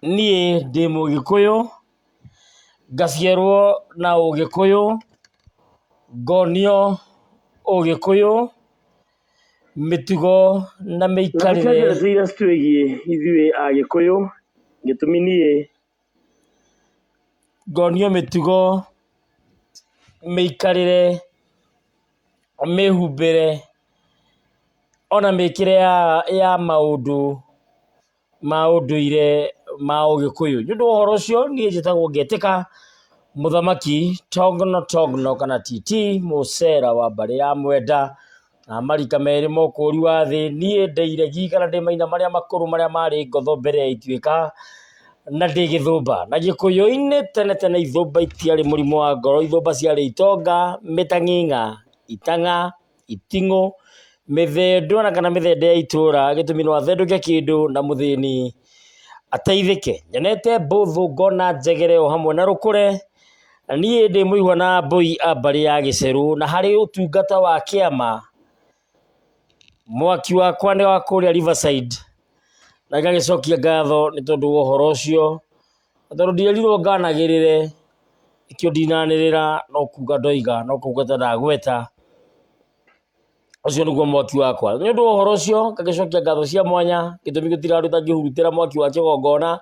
Niĩ ndĩ mũgĩkũyũ, ngaciarwo na ũgĩkũyũ, ngonio ũgĩkũyũ, mĩtugo na mĩikarĩre. Na ndeto iria citwĩgiĩ ithuĩ Agĩkũyũ, gĩtũmi niĩ ngonio mĩtugo, mĩikarĩre, mĩhumbĩre ona mĩkĩre ya maũndũ ma ũndũire ma ũgĩkũyũ. Nĩ ũndũ wa ũhoro ũcio niĩ njĩtagwo Ngetĩka Mũthamaki Tongno Tongno kana TT Mũcera wa mbarĩ ya Mwenda na marika merĩ ma ũkũri wa thĩ. Niĩ ndĩ iregi kana ndĩ maina marĩa makũrũ marĩa marĩ ngotho mbere ya ituĩka na ndĩ gĩthũmba. Na gĩkũyũ-inĩ tene tene ithũmba itiarĩ mũrimũ wa ngoro, ithũmba ciarĩ itonga, mĩtang'ing'a, itang'a, iting'ũ, mĩthendũ ona kana mĩthende ya itũra, gĩtũmi no athendũke kĩndũ na mũthĩni ateithĩke. Nyonete mbũthũ ngona njegere o hamwe na rũkũre, na niĩ ndĩ mũihwa na mbũi a mbarĩ ya gĩcerũ, na harĩ ũtungata wa kĩama, mwaki wakwa nĩ wa kũrĩa Riverside, na ngagĩcokia ngatho nĩ tondũ wa ũhoro ũcio, na tondũ ndierirwo nganagĩrĩre, nĩkĩo ndinanĩrĩra no kuga ndoiga, no kũgweta ndagweta, ũcio nĩguo mwaki wakwa. Nĩ ũndũ wa ũhoro ũcio ngagĩcokia ngatho cia mwanya, gĩtũmi gũtirĩ handũ itangĩhurutĩra mwaki wa kĩgongona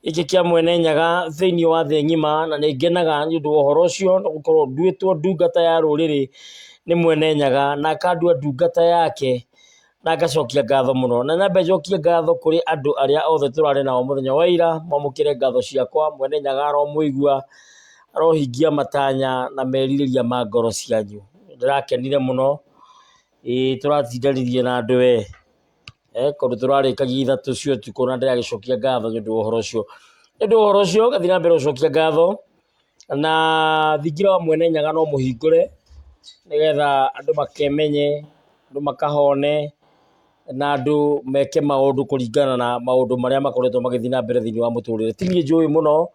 gĩkĩ kĩa Mwene Nyaga thĩinĩ wa thĩ ng'ima, na nĩ ngenaga nĩ ũndũ wa ũhoro ũcio nĩ gũkorwo nduĩtwo ndungata ya rũrĩrĩ nĩ Mwene Nyaga na akandua ndungata yake na ngacokia ngatho mũno. Na nyambe njokie ngatho kũrĩ andũ arĩa othe tũrarĩ nao mũthenya wa ira, mwamũkĩre ngatho ciakwa, Mwene Nyaga aromũigua, arohingia matanya na merirĩria ma ngoro cianyu. Ndĩrakenire mũno, ĩĩ tũratindanirie na andũ we, kũndũ tũrarĩkagia 3 cia ũtukũ na ndĩragĩcokia ngatho nĩ ũndũ wa ũhoro ũcio. Nĩ ũndũ wa ũhoro ũcio ngathiĩ na mbere gũcokia ngatho, na thingira wa Mwene Nyaga no mũhingũre, nĩgetha andũ makemenye, andũ makahone, na andũ meke maũndũ kũringana na maũndũ marĩa makoretwo magĩthiĩ na mbere thĩinĩ wa mũtũrĩre. Ti niĩ njũĩ mũno,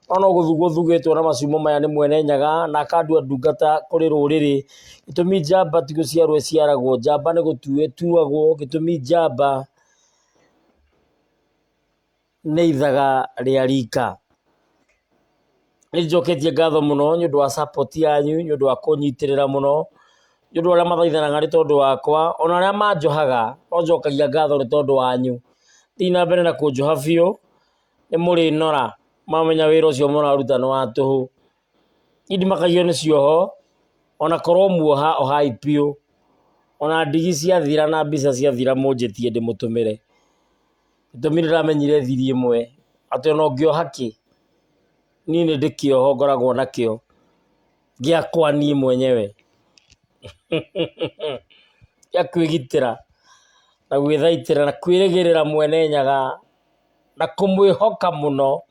no no gũthugwo thugĩtwo na macumo maya nĩ Mwene Nyaga na akandua ndungata kũrĩ rũrĩrĩ. Gĩtũmi njamba ti gũciarwo ĩciaragwo, njamba nĩ gũtuo ĩtuagwo, gĩtũmi njamba nĩ ithaga rĩa rika. Nĩ njoketie ngatho mũno nĩ ũndũ wa support yanyu, nĩ ũndũ wa kũnyitĩrĩra mũno, nĩ ũndũ wa arĩa mathaithanaga nĩ tondũ wakwa, ona arĩa manjohaga no njokagia ngatho nĩ tondũ wanyu. Thiĩi na mbere na kũnjoha biũ, nĩ mũrĩnora mwamenya wĩra ũcio mũraruta nĩ wa tũhũ. Niĩ ndimakagio nĩ cioho, ona korwo muoha ohai biũ, ona ndigi ciathira na mbica ciathira mũnjĩtie ndĩmũtũmĩre. Gĩtũmi nĩ ndĩramenyire thiri ĩmwe, atĩ ona ũngĩoha kĩ, niĩ nĩ ndĩ kĩoho ngoragwo nakĩo, gĩakwa niĩ mwenyewe gĩa kwĩgitĩra na gwĩthaitĩra na kwĩrĩgĩrĩra Mwene Nyaga na kũmwĩhoka mũno,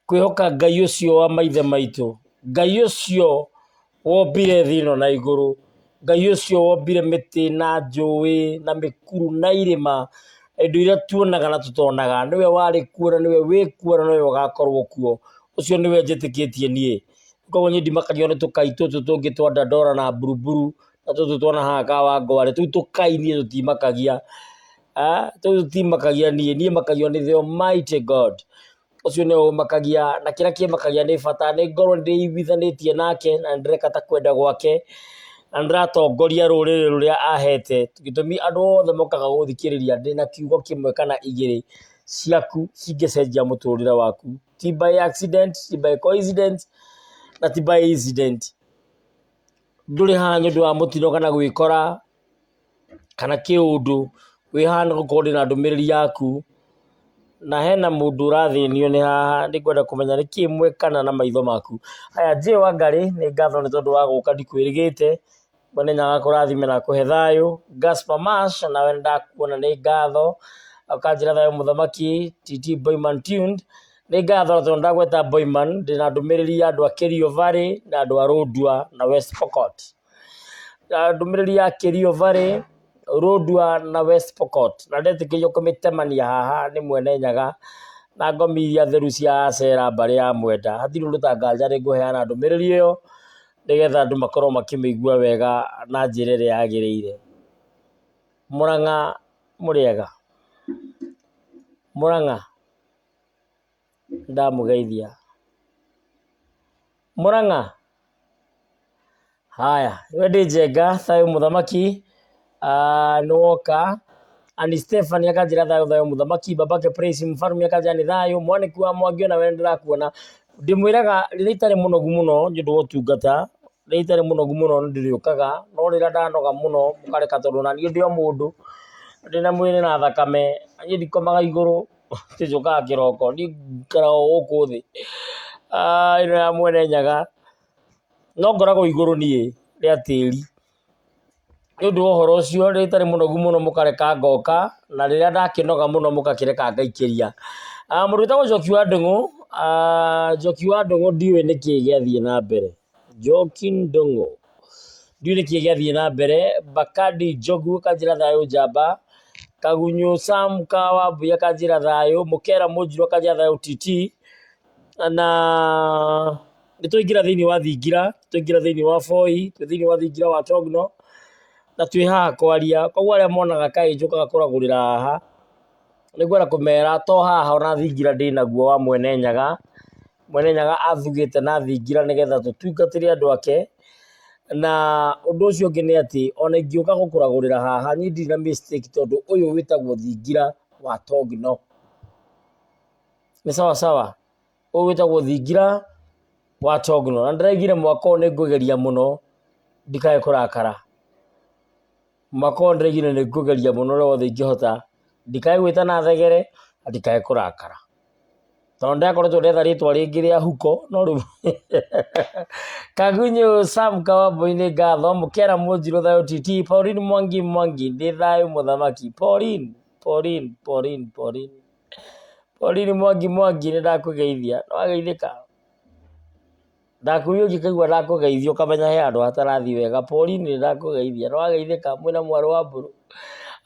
kwĩhoka Ngai ũcio wa maithe maitũ, Ngai ũcio wombire thĩ ĩno na igũrũ, Ngai ũcio wombire mĩtĩ na njũĩ na mĩkuru na irĩma, indo iria tuonaga na tũtonaga, nĩwe warĩ kuo na nĩwe wĩ kuo na nĩwe ũgakorwo kuo, ũcio nĩwe njĩtĩkĩtie niĩ. Koguo niĩ ndimakagio nĩ tũkai tũtũ tũngĩ twa Dandora na Buruburu na tũtũ tuona haha Kawangware, tũu tũkai niĩ tũtimakagia, tũu tũtimakagia niĩ, niĩ makagio nĩ the Almighty God. Ũcio nĩwe ũmakagia na kĩrĩa kĩmakagia nĩ bata nĩ ngorwo ndĩiguithanĩtie nake na nĩ ndĩreka ta kwenda gwake na nĩ ndĩratongoria rũrĩrĩ rũrĩa ahete. Gĩtũmi andũ othe mokaga gũthikĩrĩria ndĩna kiugo kĩmwe kana igĩrĩ ciaku cingĩcenjia mũtũrĩre waku. Ti by accident, ti by coincidence na ti by incident. Ndũrĩ haha nĩ ũndũ wa mũtino kana gwĩkora kana kĩũndũ, wĩ haha nĩ gũkorwo ndĩna ndũmĩrĩri yaku, na hena mũndũ ũrathĩnio nĩ haha, nĩngwenda kũmenya nĩkĩĩ mwekana na maitho maku. Haya J Wangarĩ, nĩ ngatho nĩ tondũ wa gũka ndikwĩrĩgĩte, Mwene Nyaga akũrathime na akũhe thayũ. Gaspar Mash, nawe nĩ ndakuona nĩ ngatho, ũkanjĩra thayũ mũthamaki, TT Boyman Tuned, nĩ ngatho tondũ ndagweta Boyman, ndĩna ndũmĩrĩri ya andũ a Kerio Valley na andũ a Lodwar na West Pokot. Ndũmĩrĩri ya Kerio Valley, Lodwar na West Pokot, na ndetĩkĩrio kũmĩtemania haha nĩ Mwene Nyaga na ngomi iria theru cia Acera mbarĩ ya Mwenda. Hatirĩ ũndũ ta nganja nĩ ngũheana ndũmĩrĩri ĩyo nĩgetha andũ makorwo makĩmĩigua wega na njĩra ĩrĩa yagĩrĩire. Mũrang'a mũrĩega? Mũrang'a? Ndamũgeithia. Mũrang'a. Haya, Wendi Njenga, thayũ mũthamaki, nĩ woka. Ani Stephanie akanjĩra thayũ thayũ mũthamaki, babake Praise mfalme akanjĩra nĩ thayũ, mwanĩki wa Mwangi ona we nĩ ndĩrakuona. Ndĩmwĩraga rĩrĩa itarĩ mũnogu mũno nĩ ũndũ wa ũtungata, rĩrĩa itarĩ mũnogu mũno nĩ ndĩrĩũkaga, no rĩrĩa ndanoga mũno mũkareka tondũ ona niĩ ndĩ o mũndũ, ndĩna mwĩrĩ na thakame, na niĩ ndikomaga igũrũ, atĩ njũkaga kĩroko, niĩ njikaraga o gũkũ thĩ, ĩno ya mwene Nyaga. No ngoragwo igũrũ niĩ rĩa tĩri. Nĩ ũndũ wa ũhoro ũcio rĩrĩa itarĩ mũnogu mũno mũkareka ngoka, na rĩrĩa ndakĩnoga mũno mũgakĩreka ngaikĩria. Mũndũ wĩtagwo Njoki wa Ndũng'ũ, Njoki wa Ndũng'ũ ndiũĩ nĩkĩ gĩathiĩ na mbere. Njoki Ndũng'ũ, ndiũĩ nĩkĩ gĩathiĩ na mbere. Bakadi Njogu akanjĩra thayũ njamba. Kagunyũ Sam Kawambui akanjĩra thayũ. Mũkera Mũnjirũ akanjĩra thayũ TT. Na nĩ twaingĩra thĩinĩ wa thingira, twaingĩra thĩinĩ wa Voi, twĩ thĩinĩ wa thingira wa Togno, na twĩ haha kwaria. Koguo arĩa monaga kaĩ njũkaga kũragũrĩra haha, nĩ ngwenda kũmera to haha ona thingira ndĩnaguo wa Mwene Nyaga. Mwene Nyaga athugĩte na thingira nĩgetha tũtungatĩre andũ ake. Na ũndũ ũcio ũngĩ nĩ atĩ ona ingĩũka gũkũragũrĩra haha niĩ ndirĩ na mistake tondũ ũyũ wĩtagwo thingira wa Togno. Nĩ sawa sawa? Ũyũ wĩtagwo thingira wa Togno. Na ndĩraigire mwaka ũyũ nĩ ngũgeria mũno ndikae kũrakara. Mwaka ũyũ ndĩraigire nĩ ngũgeria mũno ũrĩa wothe ingĩhota ndikae gwĩtana thegere na ndikae kũrakara. Tondũ ndĩrakoretwo ndetha rĩtwa rĩngĩ rĩa huko no rĩu Kagunyũ Sam Kawambui nĩ ngatho, Mũkera Mũnjirũ thayũ TT, Pauline Mwangi Mwangi ndĩ thayũ mũthamaki. Pauline, Pauline, Pauline, Pauline. Pauline Mwangi Mwangi nĩ ndakũgeithia, nĩ wageithĩka? Ndakũria ũngĩkaigua ndakũgeithia ũkamenya he handũ hatarathiĩ wega. Pauline nĩ ndakũgeithia, nĩ wageithĩka mwĩna mwarĩ wa mbũrũ?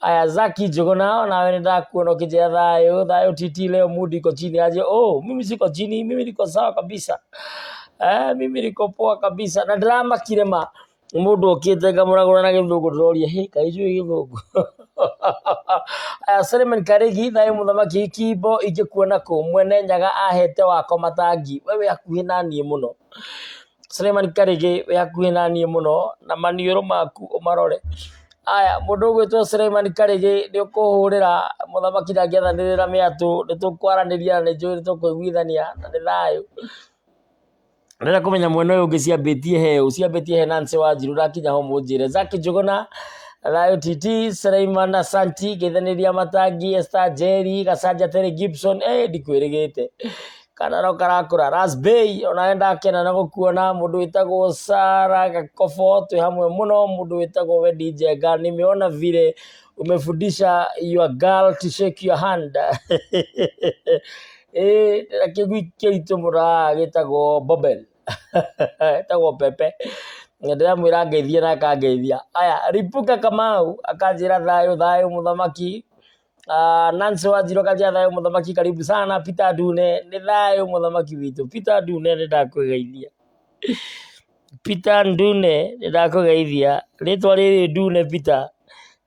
Aya Zaki Njũgũna nawe nĩ ndakuona ũkĩnjĩra thayũ, thayũ TT leo mood iko chini aje? Oh, mimi siko chini, mimi niko sawa kabisa. Eh, mimi niko poa kabisa. Na ndĩramakire ma Mũndũ okĩte ngamũragũra na gĩthũngũ ndĩroria hĩ kaĩ njũĩ gĩthũngũ Aya Suleiman Karĩgi thayũ mũthamaki Kimbo ingĩkuona kũ mwene Nyaga ahete wako matangi we wĩ hakuhĩ na niĩ mũno Suleiman Karĩgi wĩ hakuhĩ na niĩ mũno na maniũrũ maku ũmarore Aya mũndũ ũgwĩtwo Suleiman Karĩgi nĩ ũkũhũrĩra mũthamaki ndangĩathanĩrĩra mĩatũ nĩ tũkwaranĩria na nĩ njũĩ nĩ tũkũiguithania na nĩ thayũ. Ndĩrenda kũmenya mwena ũyũ ũngĩ ciambĩtie he ũ, ciambĩtie he Nancy Wanjiru ndakinya ho mũnjĩre. Zack Njũgũna, Thayũ TT, Suleiman Asanti, Ngeithanĩria Matangi, Esther Njeri, Gacanja Terry Gibson, eh ndikwĩrĩgĩte. Kana no karakũra. Ras Bey, onawe ndakena na gũkuona. Mũndũ wĩtagwo Sarah Gakobo, twĩ hamwe mũno. Mũndũ wĩtagwo Wendy Njenga, nimeona vile umefundisha your girl to shake your hand. Ĩĩ ndĩna kĩgui kĩritũ mũno haha gĩtagwo Bobel, gĩtagwo Pepe, na ndĩramwĩra angeithie na akangeithia. Aya, Ripuka Kamau akanjĩra thayũ thayũ mũthamaki, Nancy Wanjiru akanjĩra thayũ mũthamaki karibu sana, Peter Ndune nĩ thayũ mũthamaki witũ, Peter Ndune nĩ ndakũgeithia. Peter Ndune nĩ ndakũgeithia, rĩtwa rĩrĩ Ndune Peter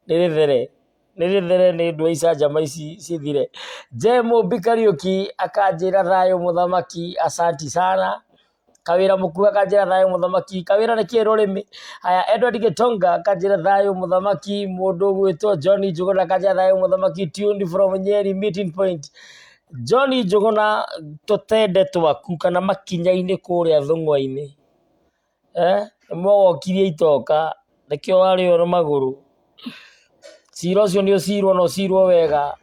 nĩ rĩthere. Nĩ rĩthere nĩ ũndũ wa icanjama ici cithire. J Mũmbi Kariũki akanjĩra thayũ mũthamaki asanti sana. Kawĩra Mũkuhĩ akanjĩra thayũ mũthamaki. Kawĩra nĩ kĩ rũrĩmĩ? Haya Edward Gĩtonga akanjĩra thayũ mũthamaki. Mũndũ ũgwĩtwo John Njũgũna akanjĩra thayũ mũthamaki tuned from Nyeri meeting point. John Njũgũna tũtende twaku kana makinya-inĩ kũrĩa thũng'wa-inĩ. Nĩ mwogokirie itoka nĩkĩo warĩo nĩ magũrũ. Cira ũcio nĩ ũcirwo na ũcirwo wega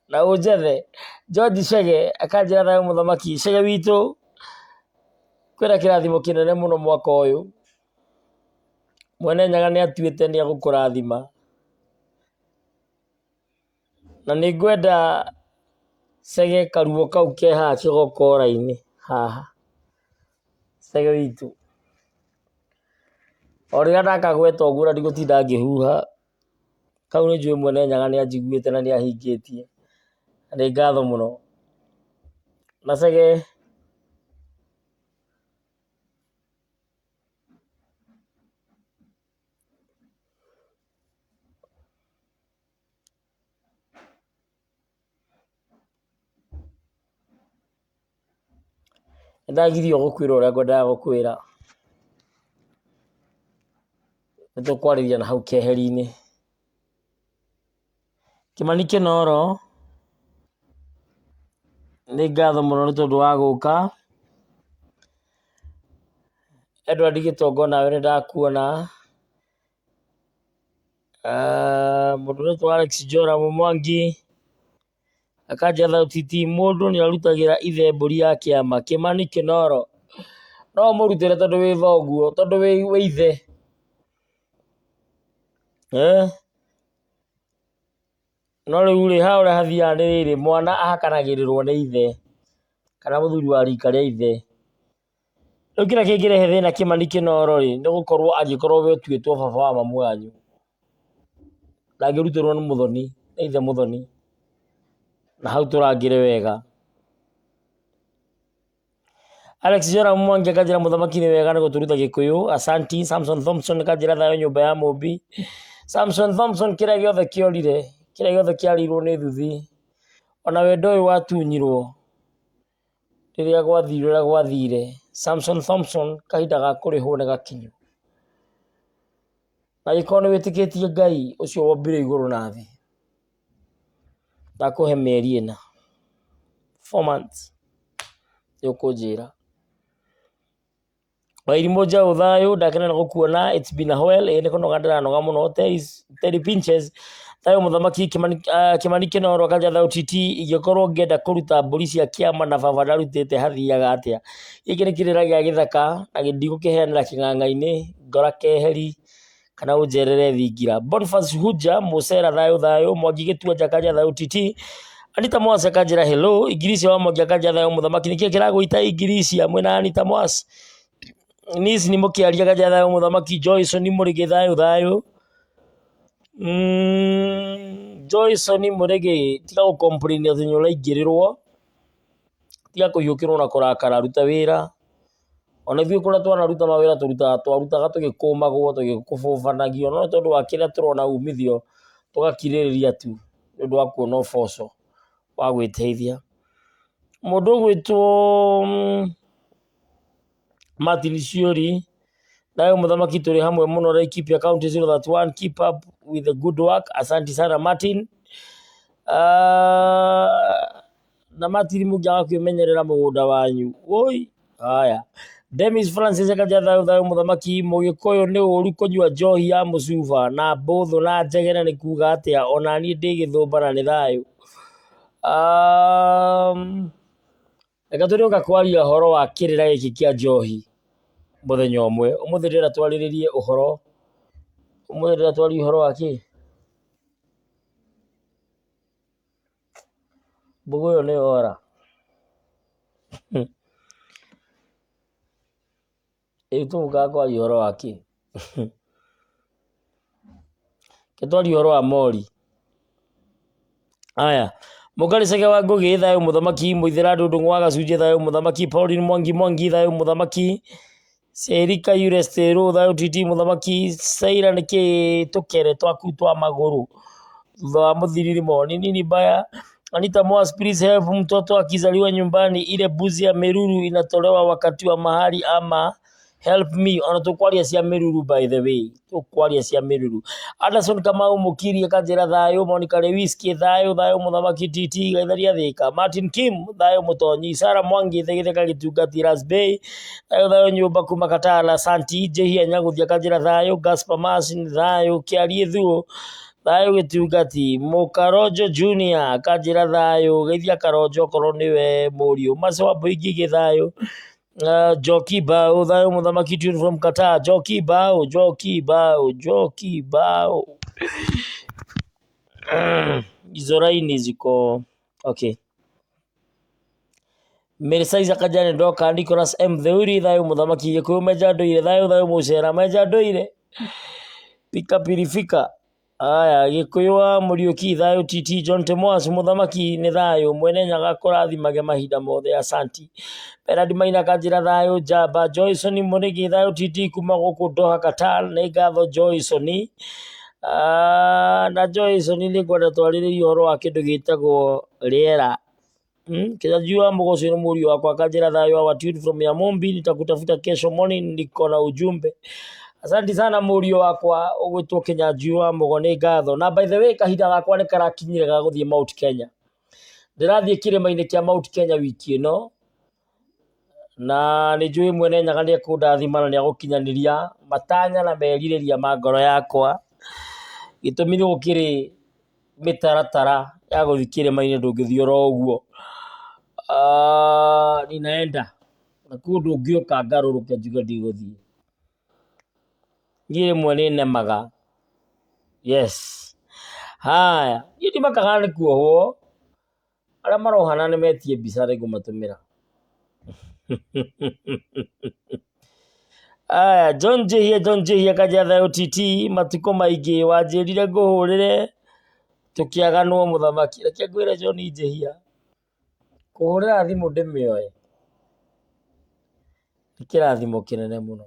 na ũnjethe. George Chege akanjĩra thayũ mũthamaki, Chege witũ kwĩna kĩrathimo kĩnene mũno mwaka ũyũ. Mwene Nyaga nĩ atuĩte nĩ egũkũrathima. Na nĩ ngwenda cege karuo kau ke haha kĩgokora-inĩ haha, cege witũ. O rĩrĩa ndakagweta ũguo na ndigũtinda ngĩhuha, kau nĩ njũĩ mwene Nyaga nĩ anjiguĩte na nĩ ahingĩtie, na nĩ ngatho mũno. Na cege. Nĩ ndagirio gũkwĩra ũrĩa ngwendaga gũkwĩra. Nĩ tũkwarĩria na hau keheri-inĩ. Kĩmani Kĩnoro, nĩ ngatho mũno nĩ tondũ wa gũka. Edward Gĩtonga onawe nĩ ndakuona. Mũndũ ũretwo Alex Joram Mwangi, akanjatha ũtiti mũndũ nĩ arutagĩra ithe mbũri ya kĩama. Kĩmani Kĩnoro, no ũmũrutĩre tondũ wĩ thoguo, tondũ wĩ ithe. No rĩu rĩ, haha ũrĩa hathiaga nĩ rĩrĩ, mwana ahakanagĩrĩrwo nĩ ithe kana mũthuri wa rika rĩa ithe. Rĩu kĩrĩa kĩngĩrehe thĩna Kĩmani Kĩnoro rĩ, nĩ gũkorwo angĩkorwo we ũtuĩtwo baba wa mamu wanyu, ndangĩrutĩrwo nĩ mũthoni, nĩ ithe mũthoni, na hau tũrangĩre wega. Alex Joram Mwangi akanjĩra mũthamaki nĩ wega nĩ gũtũruta Gĩkũyũ. Asanti. Samson Thompson akanjĩra thayũ nyũmba ya Mũmbi. Samson Thompson kĩrĩa gĩothe kĩorire, kĩrĩa gĩothe kĩarĩirwo nĩ thuthi, ona wendo ũyũ watunyirwo rĩrĩa gwathire ũrĩa gwathire. Samson Thompson kahinda ga kũrĩhwo nĩ gakinyu. Na angĩkorwo nĩ wĩtĩkĩtie Ngai ũcio wombire igũrũ na thĩ, ndakũhe mĩeri ĩna, 4 months, nĩ ũkũnjĩra. Wairimũ Njaũ thayũ, ndakena nĩ gũkuona, it's been a while, ĩĩ nĩ kũnoga ndĩranoga mũno. Terry Pinches, thayũ mũthamaki Kĩmani, Kĩmani Kĩnoro akanja thayũ TT, ingĩkorwo ngĩenda kũruta mbũri cia kĩama na baba ndarutĩte hathiaga atĩa? Gĩkĩ nĩ kĩrĩra gĩa gĩthaka na ndigũkĩheanĩra kĩng'ang'a-inĩ, ngora keheri kana ũnjerere thingira. Boniface Huja Musera thayũ thayũ, Mwangi Gĩtuanja akanja thayũ TT, Anita Mwasi akanjĩra hello, Ingiricia wa Mwangi akanja thayũ mũthamaki, nĩkĩĩ kĩragũita Ingiricia mwĩna Anita Mwasi? Nis nĩ mũkĩaria akanja thayũ mũthamaki, Joyson Mũrĩgĩ thayũ thayũ. Joyson Mũrĩgĩ tiga gũ complain atĩ nĩ ũraingĩrĩrwo, tiga kũhiũkĩrwo na kũrakara, ruta wĩra. Ona ithuĩ kũrĩa twanaruta mawĩra tũrutaga twarutaga tũgĩkũmagwo tũgĩkũbũbanagio no tondũ wa kĩrĩa tũrona umithio tũgakirĩrĩria tu nĩ ũndũ wa kuona ũboco wa gwĩteithia. Mũndũ ũgwĩtwo Martin Ciori, thayũ mũthamaki tũrĩ hamwe mũno Laikipia County 031 keep up with the good work asanti sana Martin. Na Martin mũngĩaga kwĩmenyerera mũgũnda wanyu woi haya. Demis Francis akanja thayũ thayũ mũthamaki, mũgĩkũyũ nĩ ũru kũnyua njohi ya mũcuba na mbũthũ na njegere nĩ kuga atĩa ona niĩ ndĩ gĩthũmba na nĩ thayũ. Reke tũrĩũka kwaria ũhoro wa kĩrĩra gĩkĩ kĩa njohi mũthenya ũmwe. Ũmũthĩ ndĩrenda twarĩrĩrie ũhoro, ũmũthĩ ndĩrenda twarie ũhoro wa kĩ? Mbũgũ ĩyo nĩ yora. Ĩ tũgũkaga kwaria ũhoro wa kĩ? Reke twarie ũhoro wa mori. Aya, Mũkarĩ Cege wa Ngũgĩ thayũ mũthamaki, Mũithĩra Ndũndũng'ũ wa Gacunjĩ thayũ mũthamaki, Pauline Mwangi Mwangi thayũ mũthamaki, Serika Yurestero thayũ TT mũthamaki, Saira nĩkĩ tũkere twaku twa magũrũ thutha wa mũthiririmo ni nini mbaya Anita Mwas, please help mtoto akizaliwa nyumbani ile mbuzi ya meruru inatolewa wakati wa mahali ama help me ona tũkwaria cia mĩruru by the way tũkwaria cia mĩruru. Anderson Kamau Mũkiri akanjĩra thayũ, Monica Lewinsky thayũ thayũ mũthamaki TT Gaitharia Thika, Martin Kim thayũ mũtonyi, Sarah Mwangi Thegitheka Gĩtungati Rasbey thayũ thayũ nyũmba kuma Katala, Santi Njehia Nyagũthia akanjĩra thayũ, Gaspar Masin thayũ, Kĩariĩ Thuo thayũ Gĩtungati, Mũkaronjo Junior akanjĩra thayũ, Geithia Karonjo okorwo nĩwe mũriũ, Mercy Wambui Ngigĩ thayũ, Joki Bao thayũ mũthamaki tune from Qatar, Joki Bao, Joki Bao, Joki Bao. Hizo laini ziko okay. Mary Size akanja nĩ ndoka, Nicholas M Theuri thayũ mũthamaki, Gĩkũyũ menja ndũire thayũ thayũ mũcera menja ndũire, Pika Pirifika Aya, Gĩkũyũ wa Mũriũki thayũ TT John Temoas mũthamaki nĩ thayũ mwene Nyaga kũrathimage mahinda mothe asanti. Bernard Maina kanjĩra thayũ njamba Joyson Mũrĩgi thayũ TT kuma gũkũ Doha Qatar nĩ ngatho Joyson. Na Joyson nĩ ngwenda twarĩrĩrie ũhoro wa kĩndũ gĩtagwo rĩera. Kĩnyanjui wa Mũgo ũcio nĩ mũriũ wakwa akanjĩra thayũ wa tune from Yamumbi, nitakutafuta kesho morning, niko na ujumbe. Asante sana mũriũ wakwa ũgwĩtwo Kĩnyanjui wa Mũgo, nĩ ngatho. Na by the way kahinda gakwa nĩ karakinyire ga gũthiĩ Mount Kenya. Ndĩrathiĩ kĩrĩma-inĩ kĩa Mount Kenya wiki ĩno na nĩ njũĩ mwene Nyaga nĩ ekũndathima na nĩ egũkinyanĩria matanya na merirĩria ma ngoro yakwa. Gĩtũmi nĩ gũkĩrĩ mĩtaratara ya gũthiĩ kĩrĩma-inĩ ndũngĩthiĩ oro ũguo. Ah, ninaenda na kwĩ ũndũ ũngĩũka ngarũrũke njuge ndigũthiĩ. Niĩ rĩmwe nĩ nemaga. Yes. Haya, niĩ ndimakaga nĩ kuohwo, arĩa marohana nĩ metie mbica nĩ ngũmatũmĩra. Aya, John Njihia, John Njihia kanjia thayũ TT, matukũ maingĩ wanjĩrire ngũhũrĩre tũkĩaganwo mũthamaki. Reke ngwĩre John Njihia, kũhũrĩra thimũ ndĩmĩoe nĩ kĩrathimo kĩnene mũno,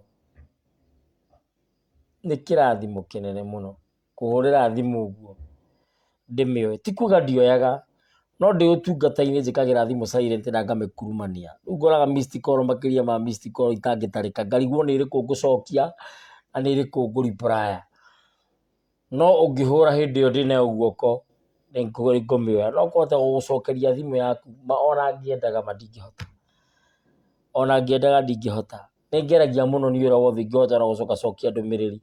nĩ kĩrathimo kĩnene mũno. Kũhũrĩra thimũ ũguo ndĩmĩoe. Ti kuga ndioyaga, no ndĩ ũtungata-inĩ njĩkagĩra thimũ silent na ngamĩkurumania. Rĩu ngoraga missed call makĩria ma missed call itangĩtarĩka, ngarigwo nĩ ĩrĩkũ ngũcokia na nĩ ĩrĩkũ ngũ reply. No ũngĩhũra hĩndĩ ĩyo ndĩnayo guoko nĩ ngũmĩoya, no kũhota gũgũcokeria thimũ yaku ma ona ngĩendaga ma ndingĩhota, ona ngĩendaga ndingĩhota. Nĩ ngeragia mũno niĩ ũrĩa wothe ingĩhota na gũcoka cokia ndũmĩrĩri.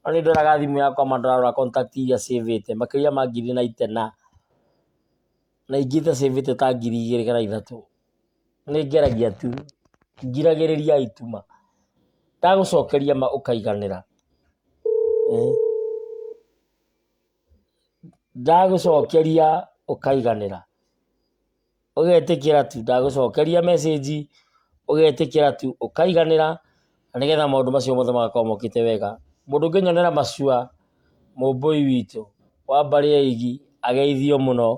No nĩ ndoraga thimũ yakwa ma ndĩrarora contact iria save ĩte makĩria ma ngiri na itena, na ingĩ ita save ĩte ta 2000 kana 3. Nĩ ngeragia tu, ngiragĩrĩria tu ma. Ndagũcokeria ma ũkaiganĩra. Ndagũcokeria ũkaiganĩra. Ũgetĩkĩra tu ndagũcokeria message ũgetĩkĩra tu ũkaiganĩra na nĩgetha maũndũ macio mothe magakorwo mokĩte wega. Mũndũ ũngĩnyonera macua mũmbũi witũ wa mbarĩ ya Igi ageithio mũno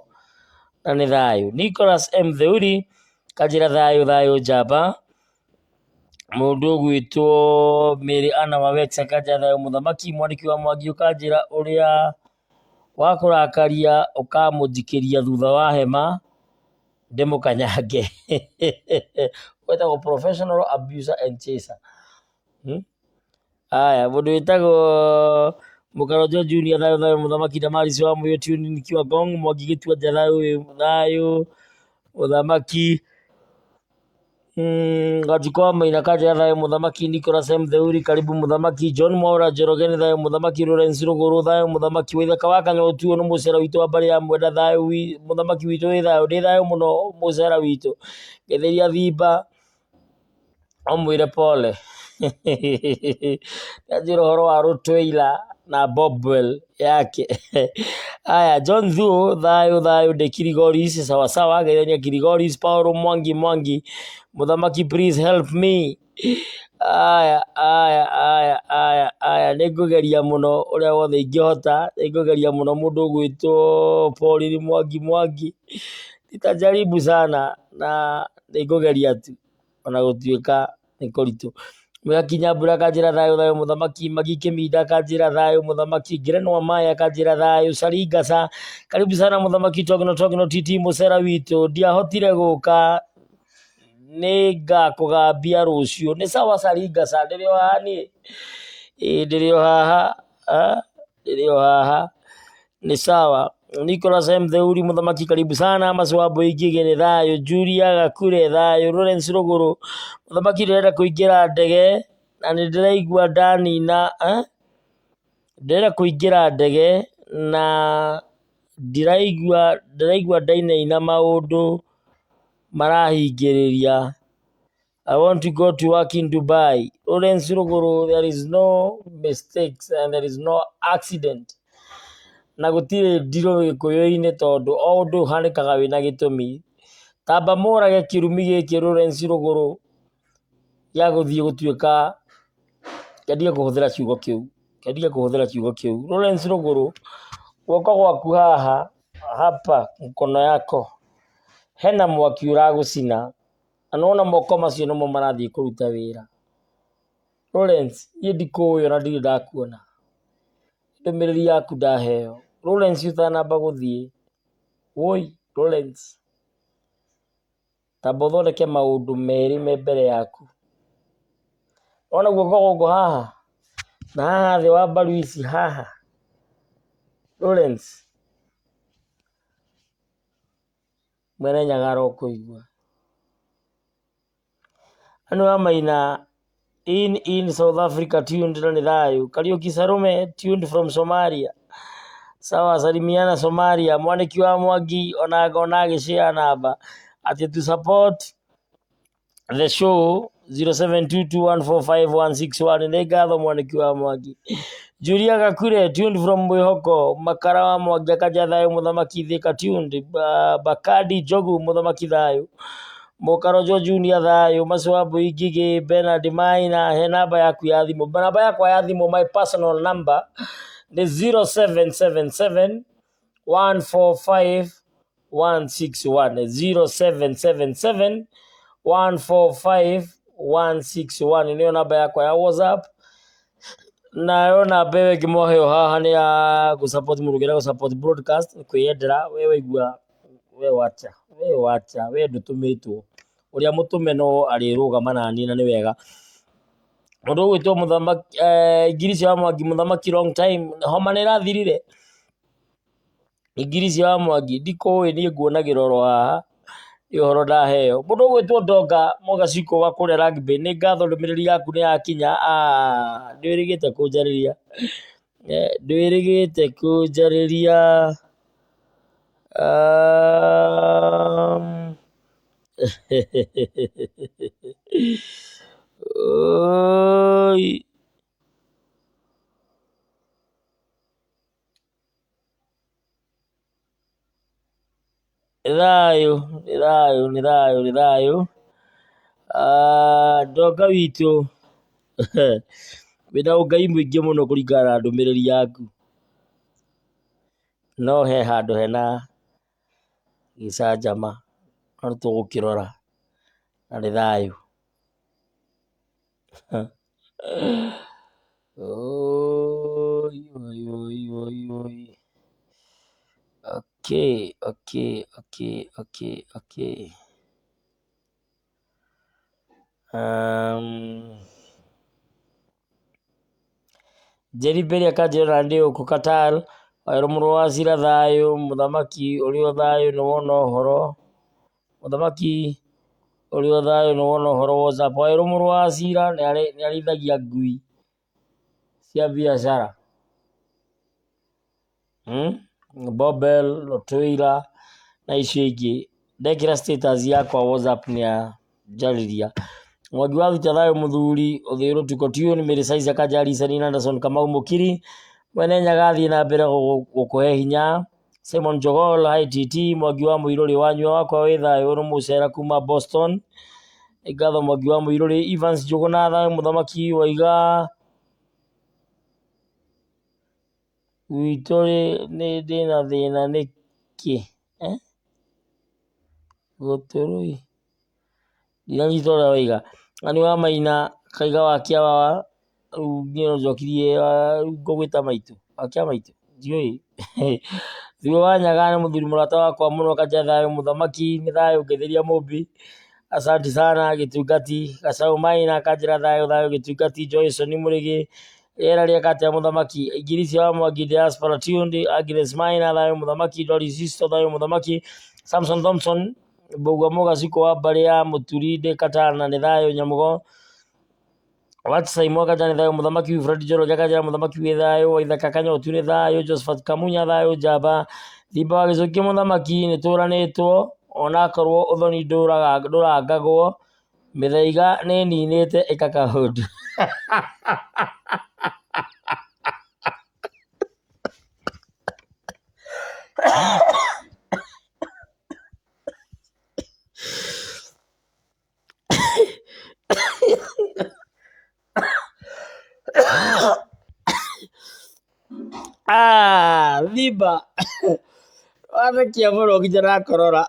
na nĩ thayũ. Nicholas M Theuri kanjĩra thayũ thayũ njamba. Mũndũ ũgwĩtwo Mary Anna Wawecha akanjĩra thayũ mũthamaki. Mwandĩki wa Mwangi ũkanjĩra ũrĩa wakũrakaria ũkamũnjikĩria thutha wa hema ndĩmũkanyange. Wetagwo professional abuser and chaser. Aya, mũndũ wĩtagwo Mũkaronjo Junior thayũ thayũ mũthamaki Damaris wa Mũyũ tune nikiwa Ngong Mwangi Gĩtuanja thayũ thayũ mũthamaki. Wanjikũ wa Maina Kanja thayũ mũthamaki Nicholas M Theuri karibu mũthamaki John Mwaura Njoroge nĩ thayũ mũthamaki Lawrence Rũgũrũ thayũ mũthamaki Waithaka wa Kanyũtu nĩ mũcera witũ wa mbarĩ ya Mwenda thayũ mũthamaki witũ wĩ thayũ ndĩ thayũ mũno mũcera witũ ngetheria Thimba ũmwĩre pole nĩanjĩra ũhoro wa Rottweiler na Bobwell yake aya John Thuo thayũ thayũ ndĩ Kirigoris sawa sawa geithania Kirigoris Paul Mwangi Mwangi mũthamaki please help me aya aya aya aya aya nĩngũgeria mũno ũrĩa wothe ingĩhota nĩngũgeria mũno mũndũ ũgwĩtwo Paul Mwangi Mwangi nitajaribu sana na nĩngũgeria tu ona gũtuĩka nĩ kũritũ. Mũgakinya mbura akanjĩra thayũ thayũ mũthamaki, Magi Kĩminda akanjĩra thayũ mũthamaki, Ngerenwa Maya akanjĩra thayũ, Saringasa karibu sana mũthamaki Togno Togno Titi mũcera witũ, ndiahotire gũka nĩngakũgambia rũciũ. Nĩ sawa Saringasa, ndĩrĩ o haha niĩ, ĩĩ ndĩrĩ o haha, ndĩrĩ o haha. Ni sawa. Nicholas M. Theuri mũthamaki karibu sana. Maswambo Ingige nĩ thayũ. Julia Gakure thayũ. Lawrence Rũgũrũ mũthamaki ndĩrenda kũingĩra ndege na nĩ ndĩraigua ndanina eh? Ndĩrenda kũingĩra ndege na ndiraigua ndĩraigua ndainaina maũndũ marahingĩrĩria. I want to go to work in Dubai. Lawrence Rũgũrũ, there is no mistakes and there is no accident. Na gũtirĩ ndirũ gĩkũyũ-inĩ tondũ o ũndũ ũhanĩkaga wĩna gĩtũmi. Tamba mũrage kĩrumi gĩkĩ Lawrence Rũgũrũ gĩa gũthiĩ gũtuĩka, ngendige kũhũthĩra kiugo kĩu, ngendige kũhũthĩra kiugo kĩu. Lawrence Rũgũrũ, guoko gwaku haha, hapa mkono yako, hena mwaki ũragũcina. Na nĩwona moko macio nĩmo marathiĩ kũruta wĩra. Lawrence, niĩ ndikũĩ ona ndirĩ ndakuona. Ndũmĩrĩri yaku ndaheo. Lawrence ũtanamba gũthiĩ, woi Lawrence. Tamba ũthondeke maũndũ merĩ me mbere yaku. Wona guoko gũkũ haha na haha thĩ wa mbaru ici haha, Lawrence Mwene Nyaga arokũigua. Anne wa Maina in South Africa tuned na nĩ thayũ. Kariuki Sarume tuned from Somalia. Sawa salimiana Somalia. Mwaniki wa Mwangi ona ngona agĩshare namba atĩ to support the show 0722145161 nĩ ngatho Mwaniki wa Mwangi. Julia Gakure tuned from Mwĩhoko. Makara wa Mwangi akanja thayũ Mũthamaki Thika tuned. Bakadi Njogu Mũthamaki thayũ. Mũkarojo Junior thayũ. Macwambu Ngigĩ Bernard Maina he namba yaku ya thimũ. Namba yakwa ya thimũ my personal number nĩ 0777 145 161 0777 145 161 nĩyo namba yakwa ya WhatsApp nayo namba ĩyo ĩngĩ mwaheo haha nĩ ya gũ-support mũndũ ũngĩenda gũ-support broadcast kwĩyendera we waigua we wacha we wacha we ndũtũmĩtwo ũrĩa mũtũme no arĩrũgama naniĩ na nĩ wega mũndũ ũgwĩtwo mũthamaki Ingirici wa Mwangi mũthamaki long time homa nĩ ĩrathirire Ingirici wa Mwangi ndikũĩ niĩ nguonagĩra oro haha nĩ ũhoro ndaheo mũndũ ũgwĩtwo Ndonga Mũgacikũ wa kũrĩa rugby nĩ ngatho ndũmĩrĩri yaku nĩ yakinya ndwĩrĩgĩte kũnjarĩria ndwĩrĩgĩte kũnjarĩria Oi. Nĩ thayũ nĩ thayũ nĩ thayũ nĩ thayũ Ndonga witũ wĩna ũngai mũingĩ mũno kũringana na ndũmĩrĩri yaku no he handũ hena gĩcanjama no nĩtũgũkĩrora na nĩ thayũ. Oi oi oi oi oi. Okay okay okay okay okay. Njeri Mberi akanjĩra ona ndĩ gũkũ Qatar Wawerũ mũrũ wa Cira thayũ mũthamaki ũrĩ o thayũ nĩ wona ũhoro mũthamaki ũrĩ o thayũ nĩ wona ũhoro WhatsApp Wawerũ mũrũ wa Cira nĩ arĩithagia ngui cia biacara Bobel, Rottweiler na icio ingĩ ndekĩra status yakwa WhatsApp nĩ anjarĩria Mwangi wa Thucha thayũ mũthuri ũthĩ rũtuko tune Mary Size akanja Listening Anderson Kamau Mũkiri Mwene Nyaga athiĩ na mbere gũkũhe hinya Simon Jogol hi TT Mwangi wa Mũirũrĩ wanyua wakwa wĩ thayũ nĩ mũcera kuma Boston nĩ ngatho Mwangi wa Mũirũrĩ Evans Njũgũna thayũ mũthamaki waiga gwitũ nĩ ndĩna thĩna nĩkĩ gũtũrũi ndinanyita ũrĩa waiga Ani wa Maina kaiga wa kĩawa rĩu niĩ no njokirie rĩu ngũgwĩta maitũ wa kĩa maitũ ndiũĩ Thuo wa Nyaga nĩ mũthuri mũrata wakwa mũno kanja thayũ mũthamaki nĩ thayũ ngetheria Mũmbi asanti sana gĩtungati Gacaũ Maina kanjĩra thayũ thayũ gĩtungati Joyson Mũrĩgĩ rĩera rĩeka atĩa mũthamaki Ingirici wa Mwangi diaspora tuned Agnes Maina thayũ mũthamaki Doris Sisto thayũ mũthamaki Samson Thompson Mbũgua Mũgacikũ wa mbarĩ ya Mũturi ndĩ Katana nĩ thayũ Nyamũgo Watsai Mwaka nĩ thayũ mũthamaki Wilfred Njoroge akanjĩra mũthamaki wĩ thayũ Waithaka Kanyotu nĩ thayũ Josephat Kamunya thayũ Njamba Thimba wa Gĩcũkĩ mũthamaki nĩ tũranĩtwo onakorwo ũthoni ndũrangagwo mĩthaiga nĩ ĩninĩte ĩka kaũndũ Thimba wathekia mũno nginya ndakorora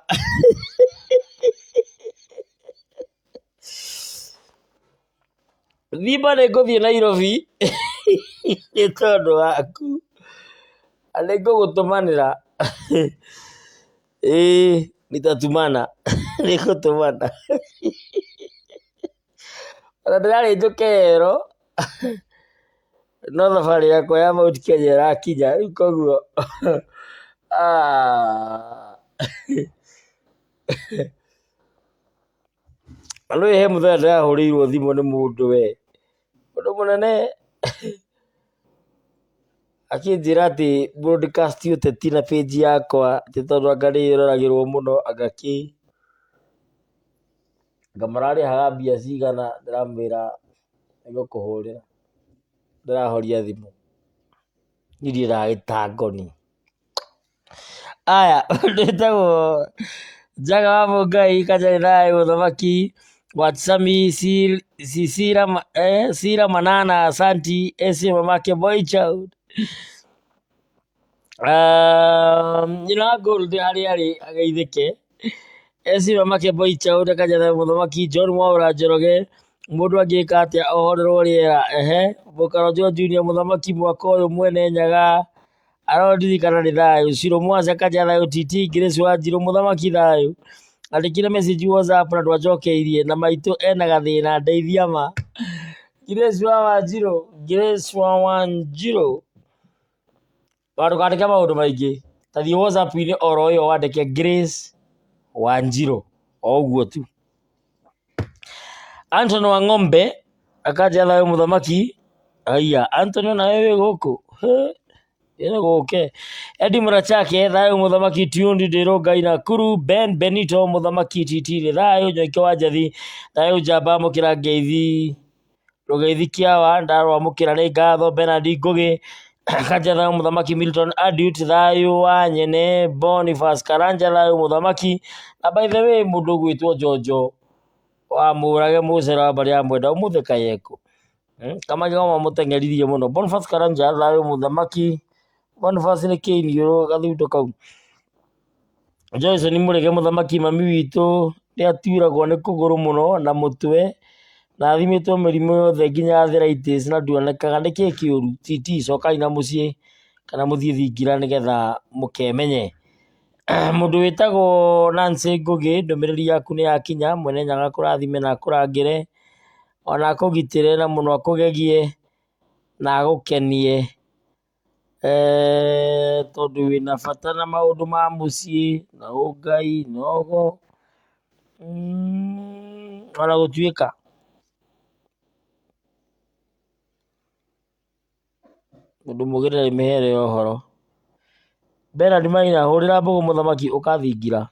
Thimba nĩ ngũthiĩ Nairobi nĩ tondũ waku na nĩ ngũgũtũmanĩra ĩĩ. Nitatumana nĩngũtũmana. Ona ndĩrarĩ njũke ĩro no thabarĩ yakwa ya Mount Kenya ĩrakinya rĩu koguo Na nĩũĩ he mũthenya ndĩrahũrĩirwo thimũ nĩ mũndũ we, mũndũ mũnene akĩnjĩra atĩ broadcast ũteti na page yakwa atĩ tondũ anga nĩ ĩroragĩrwo mũno anga kĩ, anga mararĩhaga mbia cigana, ndĩramwĩra nĩngũkũhũrĩra, ndĩrahoria thimũ, niĩ ndiendaga gĩtangoni. Aya ndĩtagwo Njaga wa Mũngai Kanjarĩ thayũ mũthamaki Watsami Sira Manana Asanti AC mamake boy child. Nyina wa Gold harĩa arĩ ageithĩke. AC mamake boy child Kanjarĩ thayũ mũthamaki John Mwaũra Njoroge mũndũ angĩka atĩa ohorerwo rĩera ehe Mũkaronjo Junior mũthamaki mwaka ũyũ mwene Nyaga arondirikana nĩ thayũ Ciro Mwase Kanja thayũ TT Grace Wanjirũ mũthamaki thayũ andĩkire message WhatsApp na ndwanjokeirie na maitũ ena gathĩna ndeithia ma Grace wa Wanjirũ Grace wa Wanjirũ ndũkandĩke maũndũ maingĩ ta thiĩ WhatsApp-inĩ oro ĩyo wandĩke Grace Wanjirũ o ũguo tu. Anthony wa Ng'ombe akanja thayũ mũthamaki aya Anthony nawe wĩ gũkũ ĩno gũke Eddie Murachake thayũ mũthamaki Tundi Ndĩrũngai Nakuru Ben Benito mũthamaki TT nĩ thayũ Nyoike wa Njathi thayũ njamba amũkĩra ngeithi Rũgeithi Kĩawa ndarwamũkĩra nĩ ngatho Bernard Ngũgĩ Kanja thayũ mũthamaki Milton Adiut thayũ wa nyene Boniface Karanja thayũ mũthamaki na by the way mũndũ ũgwĩtwo Njonjo wa Mũrage mũcere wa mbarĩ ya Mwenda ũmũthĩ kayeko kamagego mamũteng'eririe mũno Boniface Karanja thayũ mũthamaki Boniface nĩ kĩiniũrũ gathundo kau Johnson Mũrĩge mũthamaki mami witũ nĩ aturagwo nĩ kũgũrũ mũno na mũtwe na athimĩtwo mĩrimũ yothe nginya arthritis na ndionekaga nĩkĩ kĩũru TT cokai na mũciĩ kana mũthiĩ thingira nĩgetha mũkemenye. Mũndũ wĩtagwo Nancy Ngũgĩ ndũmĩrĩri yaku nĩ yakinya mwene Nyaga akũrathime na akũrangĩre ona akũgitĩre na mũno akũgegie na agũkenie tondũ wĩna bata na maũndũ ma mũciĩ na ũngai na ũgo ona gũtuĩka mũndũ mũũgĩ ndarĩ mĩhere ya ũhoro. Bernard Maina hũrĩra mbũgũ mũthamaki ũkathingira.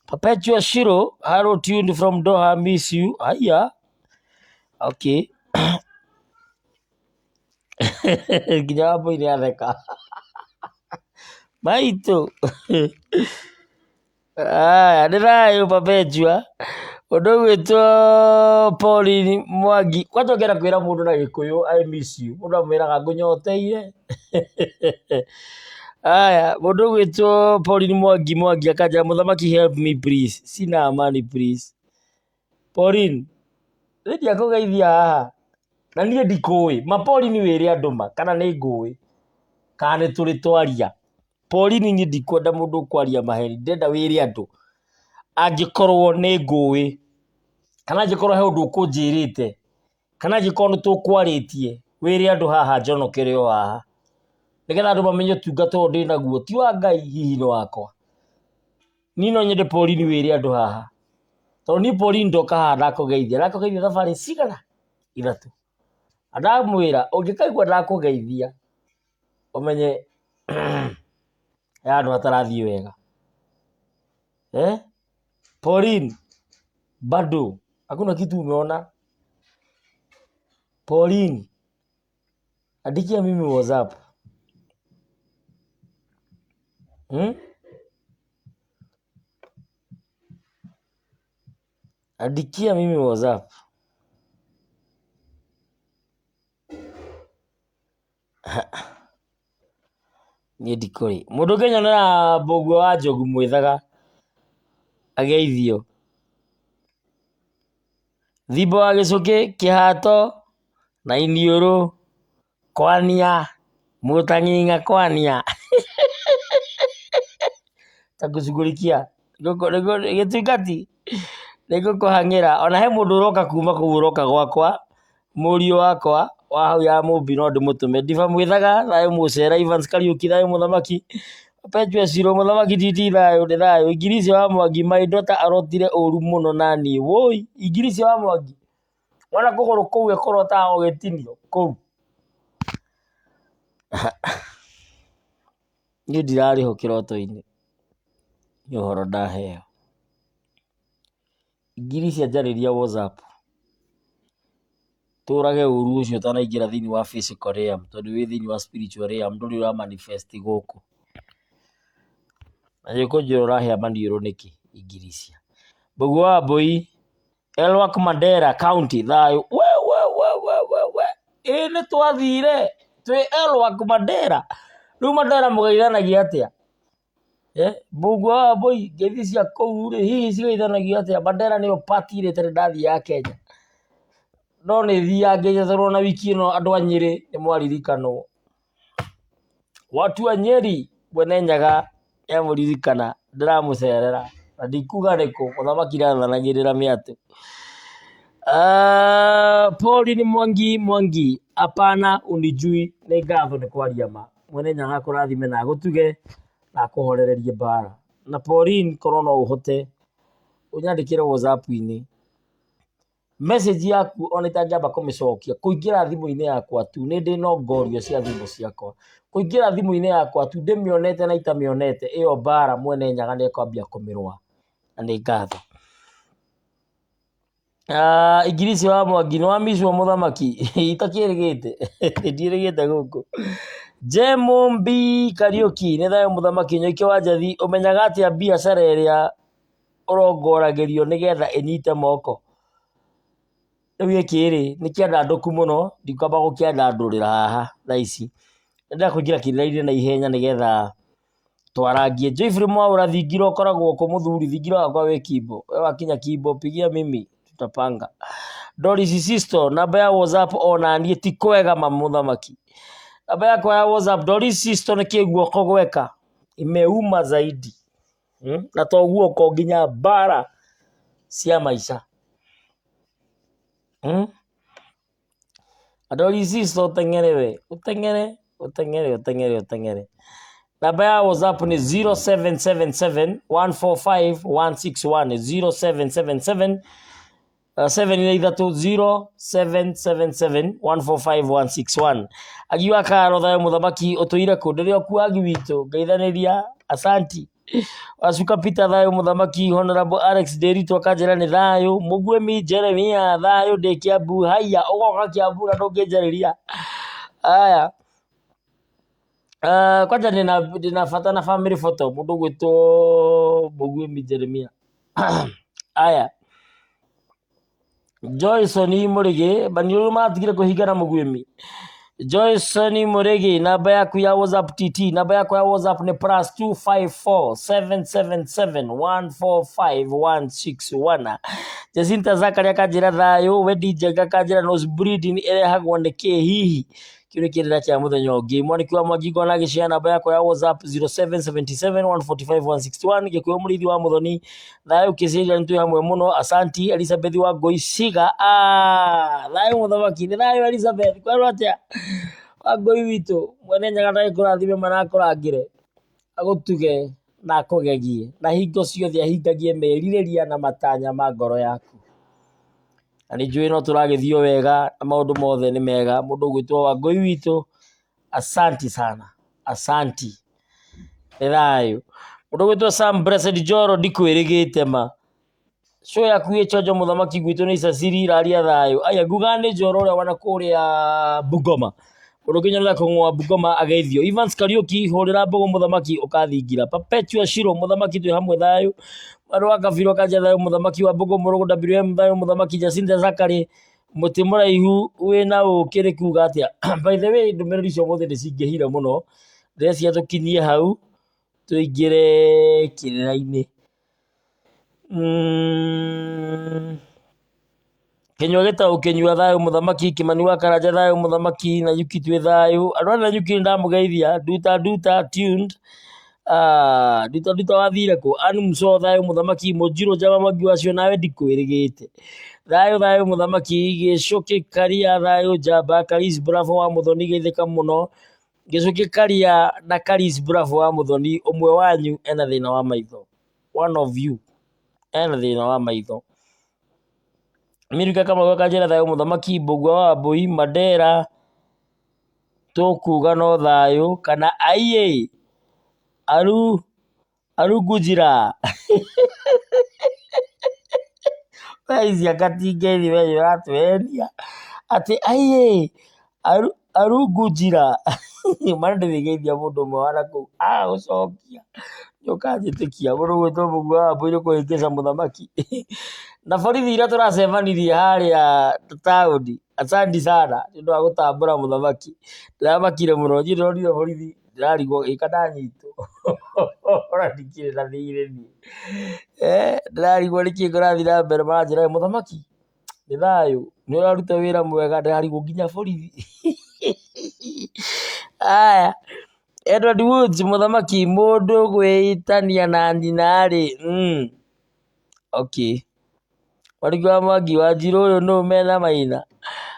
Perpetual Shiro hello tuned from Doha miss you haiya okay nginya Wambũi nĩ atheka maitũ aya nĩ thayũ Perpetua ũndũ ũgwĩtwo Pauline Mwangi kwanja ũngĩenda kwĩra mũndũ na gĩkũyũ I miss you mũndũ amwĩraga ngũnyoteire aya mũndũ ũgwĩtwo Pauline Mwangi Mwangi akanja mũthamaki help me please sina amani please Pauline niĩ ndiakũgeithia haha na niĩ ndikũĩ ma Pauline wĩre andũ ma kana nĩ ngũĩ kana nĩ tũrĩ twaria Pauline niĩ ndikwenda mũndũ ũkwaria maheni ndĩrenda wĩre andũ angĩkorwo nĩ ngũĩ kana angĩkorwo he ũndũ ũkũnjĩrĩte kana angĩkorwo nĩ tũkwarĩtie wĩre andũ haha njonokere o haha nĩgetha andũ mamenye ũtungata ũyũ ndĩnaguo ti wa Ngai hihi nĩ wakwa. Niĩ no nyende Pauline wĩre andũ haha tondũ niĩ Pauline ndoka haha ndakũgeithia ndakũgeithia thabarĩ cigana ithatũ na ndamwĩra ũngĩkaigua ndakũgeithia ũmenye he handũ hatarathiĩ wega. Eh? Pauline bado hakuna kitu umeona. Pauline andikia mimi WhatsApp. Hmm? Andikia mimi WhatsApp. Niĩ ndikũrĩ. Mũndũ ũngĩnyonera mbũguo wa Njogu mwĩthaga ageithio. Thimbo wa gĩcũkĩ, kĩhato na iniũrũ, kwania, mũtang'ing'a kwania. Takushughulikia. Gĩtungati nĩngũkũhang'ĩra ona he mũndũ ũroka kuma kũu ũroka gwakwa mũriũ wakwa wa hau ya Mũmbi no ndĩmũtũme. Ndiba Mwĩthaga thayũ mũcera Evans Kariũki thayũ mũthamaki Perpetua Shiro mũthamaki TT thayũ nĩ thayũ. Ingiricio wa Mwangi my daughter arotire ũru mũno naniĩ woi Ingiricio wa Mwangi wona kũgũrũ kũu ekũrotaga gũgĩtinio kũu niĩ ndirarĩ ho kĩroto-inĩ nĩ ũhoro ndaheo. Ingiricia njarĩria WhatsApp tũrage ũru ũcio ũtanaingĩra thĩinĩ wa physical realm tondũ wĩ thĩinĩ wa spiritual realm ndũrĩ ũra manifest gũkũ. Na nĩũkũnjĩra ũrahĩa maniũrũ nĩkĩ Ingiricia. Mbũguo wa Mbũi Elwak Mandera County thayũ we we we we we we ĩ nĩ twathire twĩ Elwak Mandera rĩu Mandera mũgeithanagia atĩa? Mbũguo wa Mbũi ngeithi cia kũu rĩ hihi cigeithanagio atĩa? Mandera nĩyo part ĩrĩa itarĩ ndathiĩ ya Kenya no nĩ thiangĩte tondũ ona wiki ĩno andũ a Nyĩrĩ nĩ mwaririkanwo. Watu a Nyeri Mwene Nyaga nĩamũririkana ndĩramũcerera na ndikuga nĩkũ mũthamaki ndathanagĩrĩra mĩatũ. Pauline Mwangi Mwangi hapana unijui nĩ ngatho nĩ kwaria ma. Mwene Nyaga akũrathime na agũtuge na akũhorererie mbara. Na Pauline korwo no ũhote ũnyandĩkĩre WhatsApp-inĩ message yaku ona itangĩamba kũmĩcokia kũingĩra thimũ-inĩ yakwa tu nĩ ndĩ nongorio cia thimũ ciakwa kũingĩra thimũ-inĩ yakwa tu ndĩmĩonete na itamĩonete ĩyo mbara Mwene Nyaga nĩ ekwambia kũmĩrũa na nĩ ngatho. Ingirici wa Mwangi nĩ wamicwo mũthamaki itakĩrĩgĩte ndiĩrĩgĩte gũkũ. Jemũmbi Kariũki nĩ thayũ mũthamaki Nyoike wa Njathi ũmenyaga atĩa biacara ĩrĩa ũrongoragĩrio nĩgetha ĩnyite moko? Rĩu gĩkĩ rĩ nĩ kĩandandũku mũno ndikwamba gũkĩandandũrĩra haha thaa ici. Ndĩrenda kũingĩra kĩrĩra-inĩ na ihenya nĩgetha twarangie. Joyfrey Mwaũra thingira ũkoragwo kũ mũthuri thingira wakwa wĩ Kimbo. We wakinya Kimbo pigia mimi tutapanga. Doris Sisto namba ya WhatsApp ona niĩ ti kwega ma mũthamaki. Namba yakwa ya WhatsApp Doris Sisto nĩ kĩ guoko gweka imeuma zaidi. Na to guoko nginya mbara cia maica. Doris Sisto ũteng'ere we ũteng'ere ũteng'ere ũteng'ere ũteng'ere. Namba ya WhatsApp nĩ 0777 145 161 0777 7 na ithatũ 0777 145 161. Agi wa Karo thayũ mũthamaki ũtũire kũ ndĩrĩ o kuo agi witũ ngeithanĩria asanti. Wacuka Peter thayũ mũthamaki Honorable Alex Nderitu akanjĩra nĩ thayũ Mũguĩmi Jeremia thayũ ndĩ Kiambu haiya ũgoka Kiambu na ndũngĩnjarĩria aya. Kwanja ndĩna bata na family photo mũndũ ũgwĩtwo Mũguĩmi Jeremia aya. Joyson Mũrĩgĩ maniũrũ maratigire kũhingana Mũguĩmi. Joyson Mũrĩgĩ namba yaku ya WhatsApp TT namba yakwa ya WhatsApp nĩ plus 254 777 145 161. Jacinta Zakaria akanjĩra thayũ Wedi Njenga akanjĩra nose bleeding ĩrehagwo nĩ kĩ hihi kĩu nĩ kĩrĩra kĩa mũthenya ũngĩ. Mwaniki wa Mwangi ngona agĩshare namba yakwa ya WhatsApp 0777 145 161 Gĩkũyũ mũrĩithi wa Mũthoni thayũ kĩciria nĩ twĩ hamwe mũno asanti Elizabeth wa Ngũi Ciga thayũ mũthamaki nĩ thayũ Elizabeth kwerwo atĩa wa Ngũi witũ Mwene Nyaga ndagĩkũrathime mana akũrangĩre agũtuge na akũgegie na hingo ciothe ahingagie merirĩria na matanya ma ngoro yaku. Na nĩ njũĩ no tũragĩthiĩ o wega na maũndũ mothe nĩ mega mũndũ ũgwĩtwo Wangũi witũ asanti sana asanti nĩ thayũ. Mũndũ ũgwĩtwo Sam Blessed Njoro ndikwĩrĩgĩte ma show yaku ĩ chonjo mũthamaki gwitũ nĩ Icaciri raria thayũ aya nguga nĩ Njoro ũrĩa wana kũrĩa Bungoma mũndũ ũkĩnyonera kũng'oa Bungoma ageithio. Evans Kariũki hũrĩra mbũgũ mũthamaki ũkathingira. Perpetua Shiro mũthamaki twĩ hamwe thayũ. Mwarĩ wa Kabiro kanja thayũ mũthamaki wa mbũgũ mũrũgũ WM thayũ mũthamaki Jacinta Zakary mũtĩ mũraihu wĩna ũkĩ nĩ kuga atĩa? By the way ndũmĩrĩri cia ũmũthĩ nĩ cingĩhire mũno ndĩreciria tũkinyie hau tũingĩre kĩrĩra-inĩ. Kĩnyua gĩtagwo kĩnyua thayũ mũthamaki Kĩmani wa Karanja thayũ mũthamaki Nanyuki twĩ thayũ andũ a Nanyuki nĩ ndamũgeithia nduta nduta tuned. Ah, nduta nduta wathire kũ? Ann Muso thayũ mũthamaki Mũnjirũ njama mwangi wacio nawe ndikwĩrĩgĩte. Thayũ thayũ mũthamaki Gĩcũkĩ Karia thayũ njamba Karis Bravo wa Mũthoni geithĩka mũno. Gĩcũkĩ Karia na Karis Bravo wa Mũthoni ũmwe wanyu ena thĩna wa maitho. One of you ena thĩna wa maitho. Milka Kamau akanjĩra thayũ mũthamaki Mbũgua wa Wambũi Mandera tũkuga no thayũ kana aiĩ aru arungujira we ici anga ti ngeithi we ũratũhenia atĩ aiĩ arungujira mana ndĩrĩgeithia mũndũ ũmwe wa nakũu aga gũcokia nĩũkanjĩtĩkia mũndũ ũgwĩtwo Mbũgua wa Wambũi nĩ kũhĩngĩca mũthamaki na borithi iria tũracemanirie harĩa taũni asanti sana nĩ ũndũ wa gũtambũra mũthamaki ndĩramakire mũno niĩ ndĩronire borithi ndĩrarigwo ĩ kana nyitwo ona ndikĩrĩ na thirĩ niĩ ndĩrarigwo nĩkĩ kĩrathiĩ na mbere maranjĩra we mũthamaki nĩ thayũ nĩ ũraruta wĩra mwega ndĩrarigwo nginya borithi aya Edward Woods mũthamaki mũndũ gwĩtania na nyina rĩ okay Mwaniki wa Mwangi Wanjirũ ũyũ nũ mena maina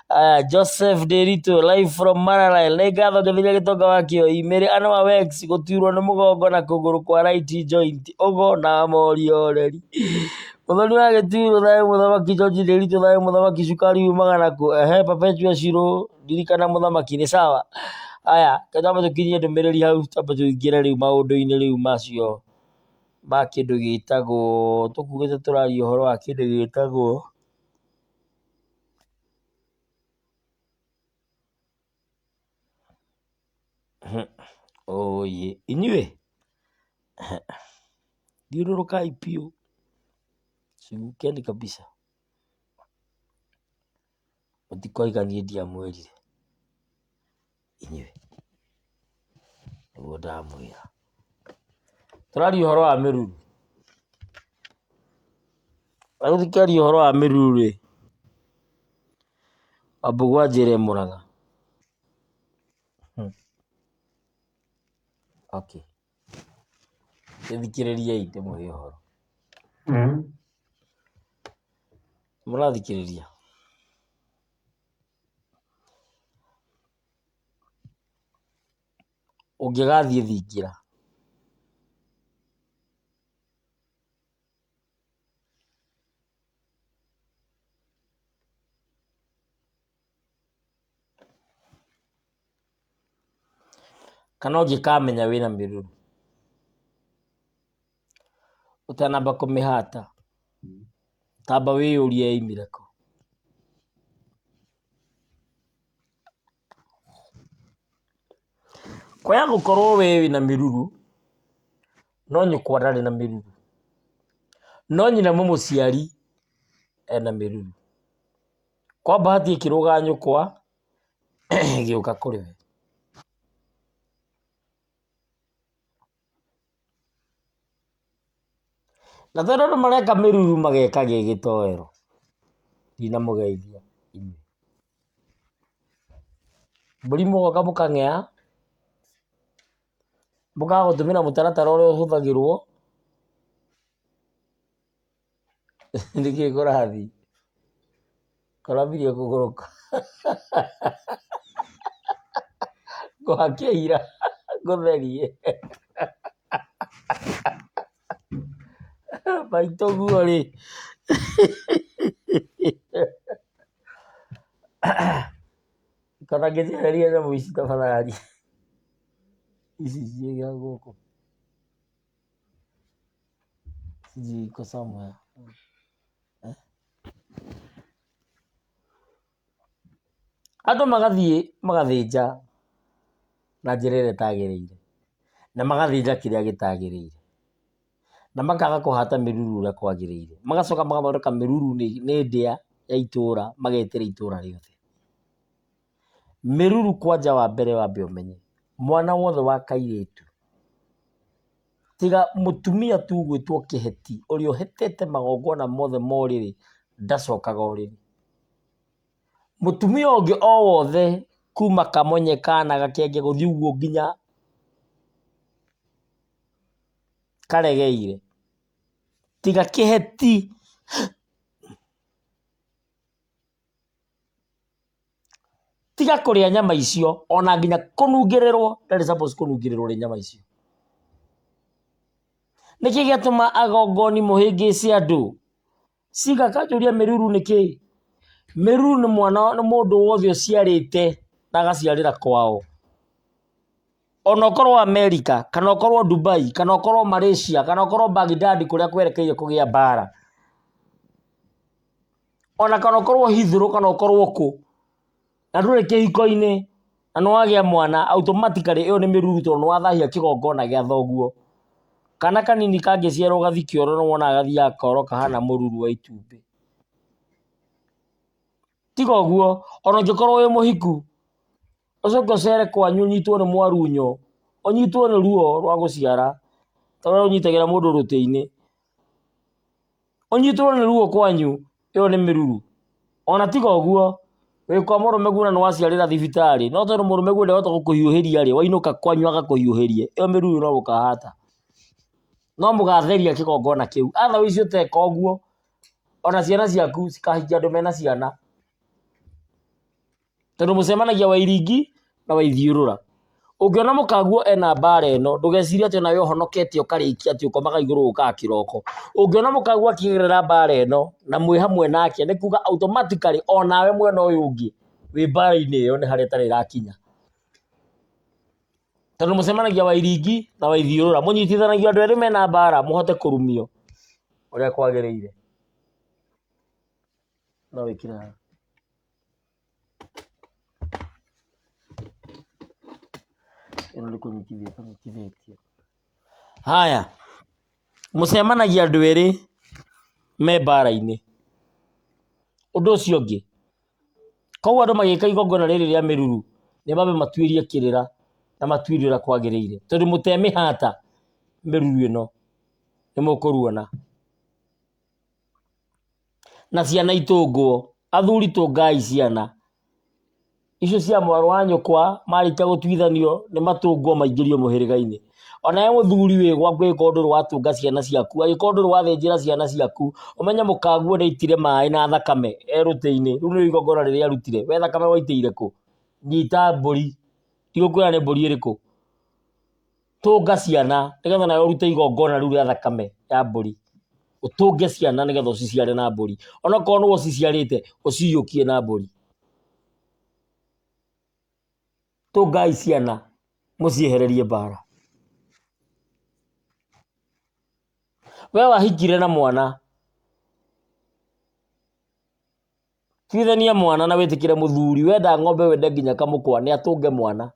Aya, Joseph Ndiritu live from Maralal nĩ ngatho ngĩthiria gĩtonga wa kĩoi Mary Ann wa Wex gũturwo nĩ mũgongo na kũgũrũ kwa right joint ũgo na morioreri Mũthoni wa gĩturũ thayũ mũthamaki George Ndiritu thayũ mũthamaki cukari umaga nakũ ehe Perpetua Shiro ndirikana mũthamaki nĩ sawa aya twambe tũkinyie ndũmĩrĩri hau twambe tũingĩre rĩu maũndũ-inĩ rĩu macio ma kĩndũ gĩtagwo tũkugĩte tũraria ũhoro wa kĩndũ gĩtagwo Oye inyuĩ thiũrũrũkai biũ cugukeni kabisa mũtikoiga niĩ ndiamwĩrire inyuĩ nĩguo ndamwĩra. Tũraria ũhoro wa mĩruru. Na rĩu tũkĩaria ũhoro wa mĩruru rĩ, Wambũgũ anjĩre Mũrang'a. Okay. Gĩthikĩrĩriei ndĩmũhe ũhoro. Mũrathikĩrĩria? Ũngĩgathiĩ thingira kana ũngĩkamenya wĩna mĩruru ũtanamba kũmĩhata tamba wĩyũrie yaumire kũ. Kwaya gũkorwo we wĩna mĩruru no nyũkwa ndarĩ na mĩruru, no nyina mũmũciari ena mĩruru. Kwa bahati ĩkĩrũga nyũkwa ĩgĩũka kũrĩ we. Na tondũ andũ mareka mĩruru mageka gĩgĩtoero, ndinamũgeithia inyuĩ. Mbũri mũgoka mũkang'ea, mũkaga gũtũmĩra mũtaratara ũrĩa ũhũthagĩrwo, nĩkĩĩ kũrathiĩ? Kũrambirie kũgũrũka ngũhake ira ngũtherie maitũ guo rĩ kana ngĩnjehererie nyamũ ici tafadhali ici ciĩ gũkũ ziko somewhere Andũ magathiĩ magathĩnja na njĩra ĩrĩa ĩtagĩrĩire, na magathĩnja kĩrĩa gĩtagĩrĩire, na makaga kũhata mĩruru ũrĩa kwagĩrĩire. Magacoka magathondeka mĩruru nĩ ndĩa ya itũra magetĩra itũra rĩothe. Mĩruru kwanja wa mbere wambe ũmenye, mwana wothe wa kairĩtu, tiga mũtumia tu ũgwĩtwo kĩheti ũrĩa ũhetete magongona mothe ma ũrĩrĩ ndacokaga ũrĩrĩ. Mũtumia ũngĩ o wothe kuma kamonye kana gakenge gũthiĩ ũguo nginya Karegeire. Tiga kĩheti. Tiga kũrĩa nyama icio ona nginya kũnungĩrĩrwo ndarĩ suppose kũnungĩrĩrwo nĩ nyama icio. Nĩkĩ gĩatũma agongoni mũhĩngĩce andũ? Ciga kanjũria mĩruru nĩ kĩĩ? Mĩruru nĩ mwana nĩ mũndũ wothe ũciarĩte na agaciarĩra kwao. Ona ũkorwo Amerika kana ũkorwo Dubai kana ũkorwo Malaysia kana ũkorwo Baghdad kũrĩa kwerekeire kũgĩa mbara. Ona kana ũkorwo Heathrow kana ũkorwo kũ, na ndũrĩ kĩhiko-inĩ na nĩ wagĩa mwana automatically ĩyo nĩ mĩruru tondũ nĩ wathahia kĩgongona gĩa thoguo. Kana kanini kangĩciarwo gathiĩ kĩoro nĩ wonaga gathiaga koro kahana mũruru wa itumbĩ. Tiga ũguo, ona ũngĩkorwo wĩ mũhiku, ũcoke ũcere kwanyu ũnyitwo nĩ mwarunyo, ũnyitwo nĩ ruo rwa gũciara, ta ũrĩa ũnyitagĩra mũndũ rũtĩ-inĩ. Ũnyitwo nĩ ruo kwanyu, ĩyo nĩ mĩruru. Ona tiga ũguo, wĩ kwa mũrũmeguo na nĩ waciarĩra thibitarĩ, no tondũ mũrũmeguo ndehota gũkũhiũhĩria rĩ, wainũka kwanyu agakũhiũhĩria, ĩyo mĩruru no mũkahata. No mũgatheria kĩgongona kĩu. Otherwise ũteka ũguo, ona ciana ciaku cikahikia andũ mena ciana. Tondũ mũcemanagia wa iringi na wa ithiũrũra. Ũngĩona mũkaguo ena mbara ĩno, ndũgecirie atĩ onawe ũhonokete ũkarĩkia atĩ ũkomaga igũrũ ũkaga kĩroko. Ũngĩona mũkaguo akĩgerera mbara ĩno na mwĩ hamwe nake, nĩ kuga automatically onawe mwena ũyũ ũngĩ wĩ mbara-inĩ ĩyo nĩ harĩa ĩtarĩ ĩrakinya. Tondũ mũcemanagia wa iringi na wa ithiũrũra, mũnyitithanagia andũ erĩ mena mbara mũhote kũrumio ũrĩa kwagĩrĩire. No wĩkĩre haha. Ĩno nĩ kũnyitithia ĩtanyitithĩtio. Haya, mũcemanagia andũ erĩ me mbara-inĩ. Ũndũ ũcio ũngĩ, koguo andũ magĩka igongona rĩrĩ rĩa mĩruru, nĩ mambe matuĩrie kĩrĩra na matuĩrie ũrĩa kwagĩrĩire. Tondũ mũtemĩhata mĩruru ĩno, nĩ mũkũruona. Na ciana itũngwo, athuri tũngai ciana. Icio cia mwarĩ wa nyũkwa marĩkia gũtuithanio nĩ matũngwo maingĩrio mũhĩrĩga-inĩ. Onawe mũthuri wĩ gwaku angĩkorwo ndũrĩ watũnga ciana ciaku, angĩkorwo ndũrĩ wathĩnjĩra ciana ciaku, ũmenye mũkaguo nĩ aitire maĩ na thakame e rũtĩ-inĩ, rĩu nĩrĩo igongona rĩrĩa arutire, we thakame waitĩire kũ? Nyita mbũri, ndigũkwĩra nĩ mbũri ĩrĩkũ. Tũnga ciana nĩgetha nawe ũrute igongona rĩu rĩa thakame ya mbũri. Ũtũnge ciana nĩgetha ũciciare na mbũri. Onokorwo nĩwe ũciciarĩte, ũciyũkie na mbũri. Tũngai ciana mũciehererie mbara. We wahikire na mwana, Tuithania mwana na wĩtĩkĩre mũthuri wenda ng'ombe wende nginya kamũkwa nĩ atũnge mwana.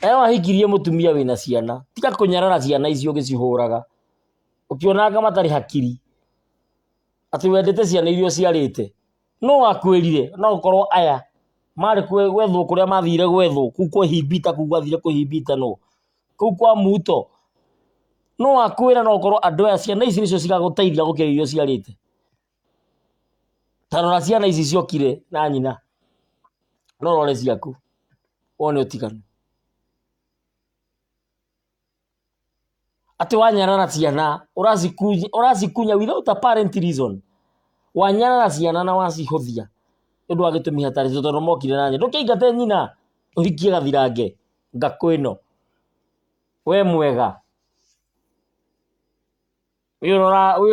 Nawe wahikirie mũtumia wĩna ciana, tiga kũnyarara ciana icio ũgĩcihũraga, ũkĩonaga matarĩ hakiri, atĩ wendete ciana iria ũciarĩte. Nũ wakwĩrire? No gũkorwo aya marĩ gwethwo kũrĩa mathire gwethwo, kũu kwĩhimbita kũu gwathire kwĩhimbitanwo, kũu kwa muto. Nũ wakwĩra no gũkorwo andũ aya ciana ici nĩcio cigagũteithia gũkĩra iria ũciarĩte. Ta rora ciana ici ciokire na nyina, no ũrore ciaku wone ũtiganu. Atĩ wanyarara ciana ũracikunya without apparent reason. Wanyarara ciana na wacihũthia nĩ ũndũ wa gĩtũmi hatarĩ tondũ mokire na nyina. Ndũkĩingate nyina ũhikie gathirange ngakũ ĩno. We mwega. Ũyũ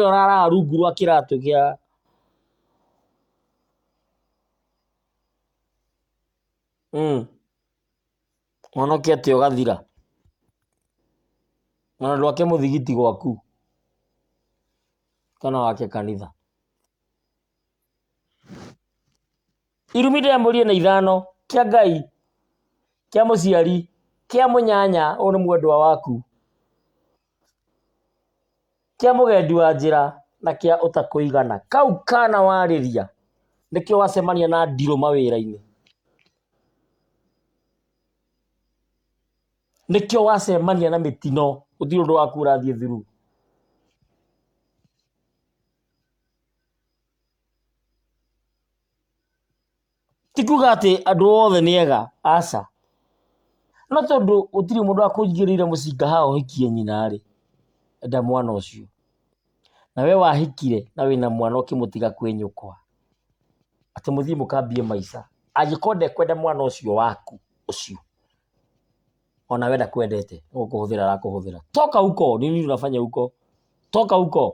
ũraraga rungu rwa kĩratũ kĩa Ũhonokete ũgathira. Ona ndwake mũthigiti gwaku kana wake kanitha. Irumi ndĩamũrie na ithano, kĩa Ngai, kĩa mũciari, kĩa mũnyanya, ũyũ nĩ mwendwa waku. Kĩa mũgendi wa njĩra na kĩa ũtakũigana. Kau kana warĩria nĩkĩo wacemania na ndirũ mawĩra-inĩ. Nĩkĩo wacemania na mĩtino gũtirĩ ũndũ waku ũrathiĩ through. Ti kuga atĩ andũ othe nĩ ega, aca. No tondũ gũtirĩ mũndũ wakũigĩrĩire mũcinga haha ũhikie nyina rĩ, Enda mwana ũcio. Na we wahikire na wĩna mwana ũkĩmũtiga kwĩ nyũkwa, atĩ mũthiĩ mũkambie maica, angĩkorwo ndekwenda mwana ũcio waku ũcio, ona we ndakwendete, no gũkũhũthĩra arakũhũthĩra. Toka huko, ni nini unafanya huko? Toka huko.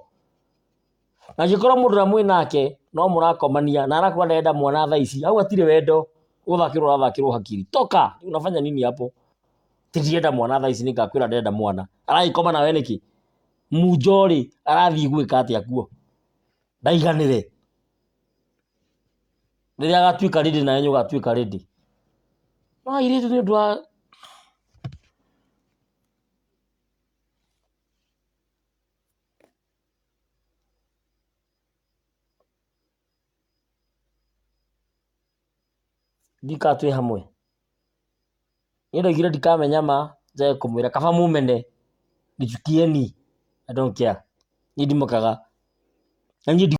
Na angĩkorwo mũndũ ũrĩa mwĩ nake no mũrakomania na arakwĩra ndarenda mwana thaa ici, hau hatirĩ wendo, gũthakĩrwo ũrathakĩrwo hakiri. Toka, unafanya nini hapo? Ti ndirenda mwana thaa ici nĩngakwĩra ndĩrenda mwana. Aragĩkoma nawe nĩkĩ? Munjo rĩ, arathiĩ gwĩka atĩa kuo? Ndaiganĩre. Rĩrĩa agatuĩka ready nawe nĩ ũgatuĩka ready. No airĩtu nĩ ũndũ wa Ndiũĩ kana twĩ hamwe. Niĩ ndaugire ndikamenya ma njage kũmwĩra kaba mũmene nichukieni I don't care. Niĩ ndimakaga na niĩ.